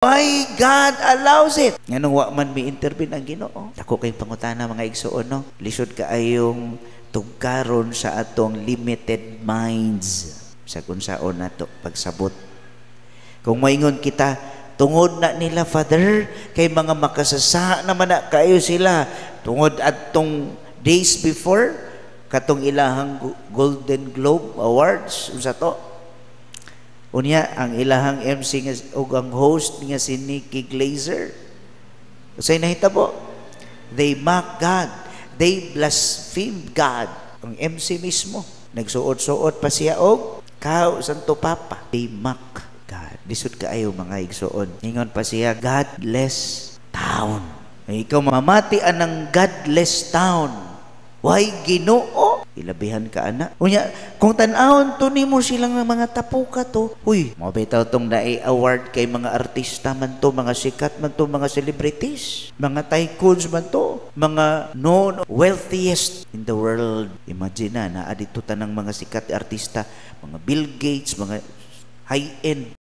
Why God allows it? Nganong wa man mi intervene ang Ginoo? Dako kay pangutana, mga igsuon, no? Lisod kaayong tugkaron sa atong limited minds sa kunsaon nato pagsabot. Kung maingon kita, tungod na nila, Father, kay mga makasasa naman na kayo sila, tungod atong days before katong ilahang Golden Globe Awards, unsa to? Unya, ang ilahang MC nga ug ang host nga si Nikki Glaser. Unsay nahitabo? They mock God. They blaspheme God. Ang MC mismo, nagsuot-suot pa siya og kaw Santo Papa. They mock God. Lisod kaayo, mga igsuon. Ingon pa siya, "Godless town." Ay, ikaw mamati anang godless town. Way Ginoo? Ilabihan ka ana. Unya, kung tan-awon to nimo silang mga tapuka to, uy, mo bitaw tong naay award kay mga artista man to, mga sikat man to, mga celebrities, mga tycoons man to, mga known wealthiest in the world. Imagine na, naa dito tanang mga sikat artista, mga Bill Gates, mga high-end.